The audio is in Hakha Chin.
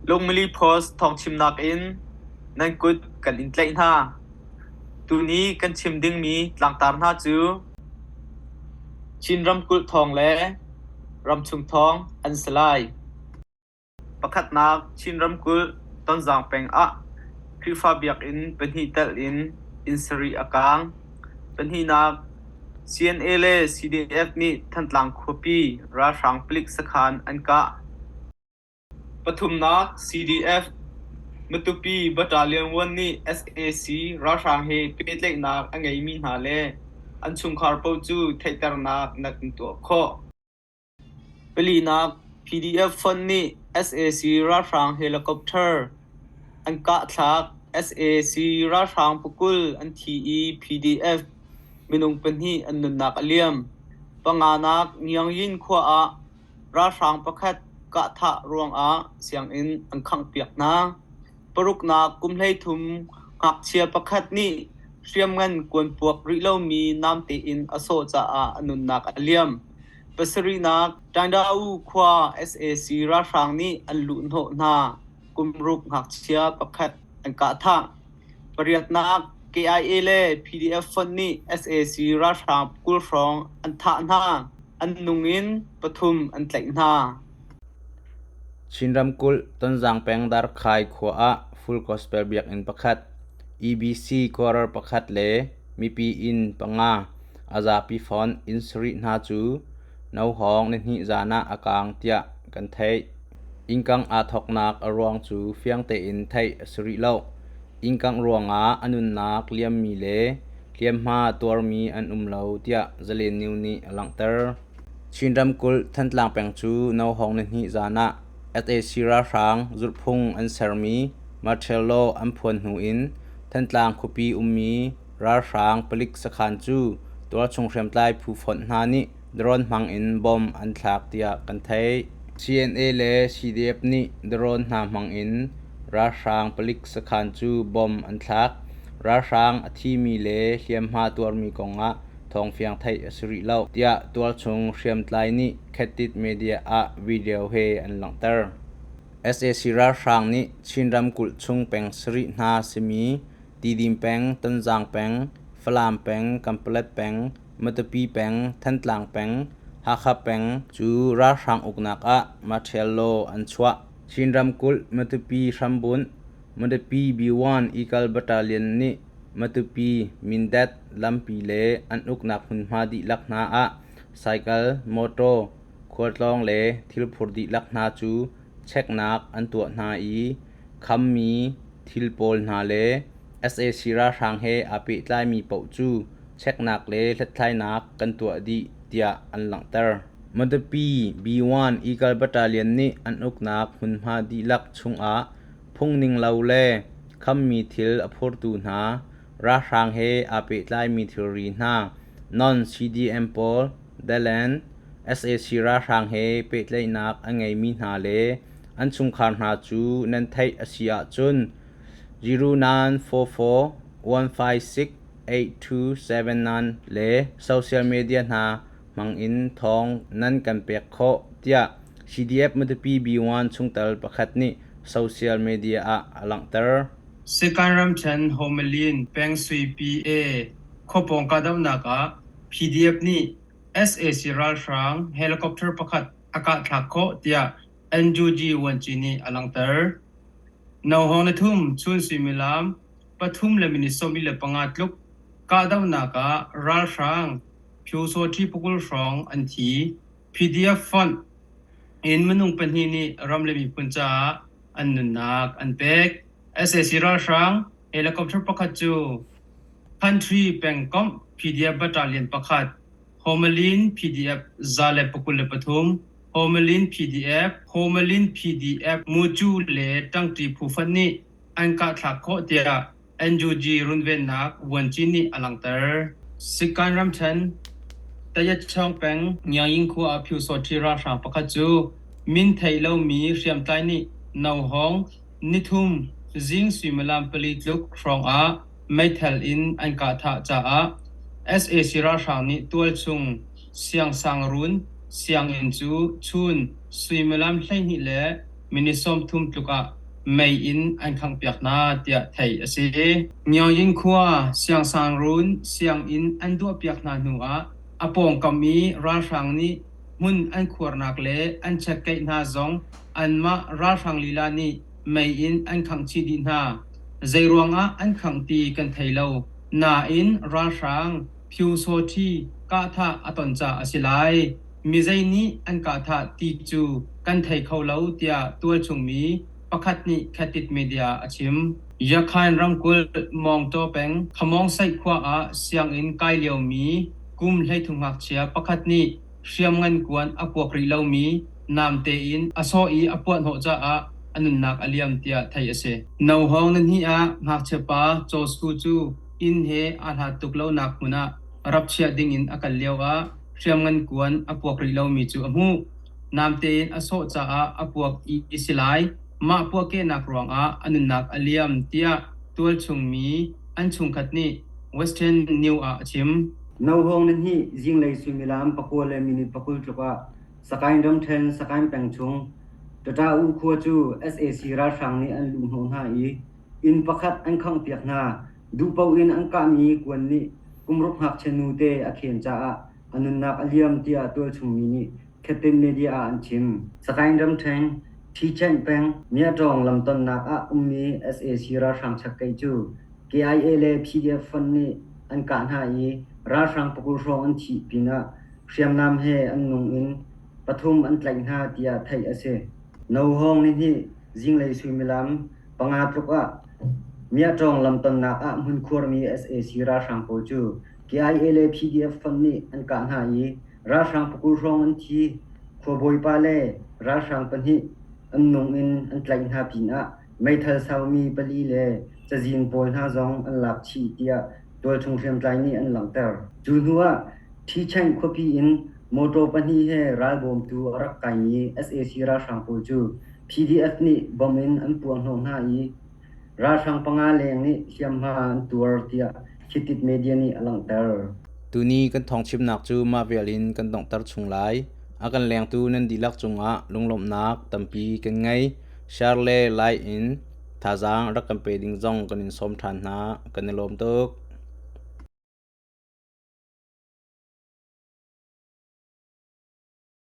Lungmili Post thawngchimnak in nan kut kan in tlaih hna. Tuni kan chim dingmi tlangtar hna cu Chin ramkulh thawng le ramchung thawng an si lai. Pakhatnak Chin ramkulh Tonzang peng ah Khrihfa biakinn pahnih telh in inn sarih a kaang. Pahnihnak CNA le CDF nih Thantlang khuapi ralhrang palik sakhan an kah. Pathumnak CDF Matupi Battalion 1 nih sac ralhrang he pehtlaihnak a ngeimi hna le an chungkhar paoh cu theihternak nan in tuah khawh. Palinak PDF fonh nih sac ralhrang helicopter an kahthlak. Sac ralhrang pakul an thi i PDF minung pahnih an nunnak a liam. Panganak Ngiangyin khua ah Ralhrang pakhat kahthah ruangah sianginn an khanghpiak hna. Paruknak kum 13 ngakchia pakhat nih hriamngan kuanpuak rih lomi namte in a sawh caah a nunnak a liam. Pasarihnak Taingdaung khua sac ralhrang nih an luhhnawh hna. Kum ruk ngakchia pakhat an kahthah. Pariatnak KIA le PDF fonh nih sac ralhrang 20 hrawng an thah hna. An nung in pathum an tlaih hna. Chin ramkulh Tonzang peng Darkhai khua ah Full Gospel biakinn pakhat, EBC quarter pakhat le mipi inn panga a zapi fawn inn sarih hna cu Nohawng nihnih zan ah a kaang tiah kan theih. Innkang aa thawknak a ruang cu fiang tein theih a si rih lo. Innkangh ruangah a nunnak liammi le hliamhma tuarmi an um lo tiah Zalen News nih a langhter. Chin ramkulh Thantlang peng cu Nohawng nihnih zan ah sac ralhrang zulhphung an sermi martial law an phuan hnu in Thantlang khuapi ummi ralhrang palik sakhan cu tualchung hriamtlai phu fonh hna nih drone hmang in bomb an thlak tiah kan theih. CNA le CDF nih drone hna hmang in ralhrang palik sakhan cu bomb an thlak. Ralhrang a thimi le hliamhma tuarmi kongah thawngfiang theih a si rih lo, tiah tualchung hriamtlai nih Khatit Media ah video he an langhter. Sac ralhrang nih Chin ramkulh chung peng sarih hna simi Tidim peng, Tonzang peng, Falam peng, Kanpalet peng, Matupi peng, Thantlang peng, Hakha peng cu ralhrang uknak ah martial law an chuah. Chin ramkulh Matupi hrambunh Matupi B1 Eagle Battalion nih Matupi, Mindat lampi le an uknak hmunhma dihlak hna ah cycle, mawtaw, khualtlawng le thilphur dihlak hna cu cheknak an tuah hna i khammi thil pawl hna le sac ralhrang he aa pehtlaimi paoh cu cheknak le hlathlainak kan tuah dih tiah an langhter. Matupi B1 Eagle Battalion nih an uknak hmunhma dihlak chungah phungning lo le khammi thil a phurtu hna, ralhrang he aa pehtlaimi thilri hna, non-CDM pawl, dalan, sac ralhrang he pehtlaihnak a ngeimi hna le an chungkhar hna cu nan theih a si ahcun 0944 156 8279 le social media hna hmangin thawng nan kan pek khawh tiah CDF Matupi B1 chungtel pakhat nih social media ah a langhter. Sikan ramṭhen Homalin peng Suipi A khuapawng kahdohnak ah PDF nih sac ralhrang helicopter pakhat a kahthlak khawh tiah NUG vuanci nih a langhter. Nohawng ni thum chun suimilam pathum le minute 25 tluk kahdohnak ah ralhrang Pyusawṭhi pakul hrawng an thi. PDF fonh in minung pahnih nih ram le miphun caah an nunnak an pek. Sac ralhrang helicopter pakhat cu Country pengkomh PDF battalion pakhat, Homalin PDF 123, Homalin PDF, Homalin PDF Mucu le ṭangṭi phu fonh nih an kahthlak khawh tiah NUG runvennak vuanci nih a langhter. Sikan ramṭhen Tayatchawng peng Ngiangyin khua ah Pyusawṭhi ralhrang pakhat cu min theih lomi hriamtlai nih Nohawng nithum zing suimilam pali tluk hrawng ah meithal in an kahthah caah sac ralhrang nih tualchung siangsangruun sianginn cu chun suimilam 12 le minute 30 tluk ah. mei in an khanghpiak hna tiah theih a si. Nyaungyin khua siangsangruun sianginn an duahpiak hna hnu ah a pawngkam i ralhrang nih hmun an khuarnak le an chekkeih hna zong anmah ralhrang lila nih mei in an khangh chih dih hna. Zeiruang ah an khangh ti kan thei lo. Nain ralhrang Pyusawṭhi kahthah a ton caah a si lai. Mizei nih an kahthah ti cu kan thei kho lo tiah tualchung mi pakhat nih Khatit Media ah a chim. Yakhain ramkulh Mawngtaw peng Khamawngsaih khua ah sianginn kai liomi kum 13 ngakchia pakhat nih hriamngan kuan a puak rih lomi namte in a sawh i a puahhnawh caah a nunnak a liam tiah theih a si. Nohawng nihnih ah ngakchia pa Caw Su cu inn he aa hlat tuk lonak hmun ah rap chiah dingin a kal lioah hriamngan kuan a puak rih lomi cu a hmuh. Namte in a sawh caah a puak i si lai. Mah puahkehnak ruangah a nunnak a liam tiah tualchung mi an chungkhat nih Western New ah a chim. Nohawng nihnih zinglei suimilam pakua le minute pakul tluk ah Sakaing ramṭhen Sakaing peng chung Tata-u khua cu sac ralhrang nih an luhhnawh hna i inn pakhat an khanghpiak hna. Duhpaoh in an kahmi kuan nih kumruk ngakchia nute a khen caah a nunnak a liam tiah tualchung mi nih Khatin media ah an chim. Sakaing ramṭhen Ṭhichenh peng Miatawng lamtonnak ah ummi sac ralhrang chakkei cu KIA le PDF fonh nih an kah hna i ralhrang pakul hrawng an thih pinah hriamnam he an nung in pathum an tlaih hna tiah theih a si. Nohawng nihnih zinglei suimilam panga tluk ah Miatawng lamtonnak ah hmunkhuarmi sac ralhrang pawl cu KIA le PDF fonh nih an kah hna i ralhrang pakul hrawng an thi. Khuabawipa le ralhrang pahnih an nung in an tlaih hna pinah meithal saumi pali le cazin pawl hna zong an lak chih tiah tualchung hriamtlai nih an langhter. Cu hnu ah Ṭhichenh khuapi in mawṭaw pahnih he ralbawmtu a rak kaimi sac ralhrang pawl cu PDF nih bomb in an puahhnawh hna i ralhrang panga leng nih hliamhma an tuar tiah Khitit Media nih a langhter. Tuni kan thawngchimnak cu mah vial in kan donghter chung lai. A kan lengtu nan dihlak cungah lunglawmhnak tampi kan ngei. Share le like in thazaang rak kan pe ding zong kan in sawm ṭhan hna. Kan i lawm tuk.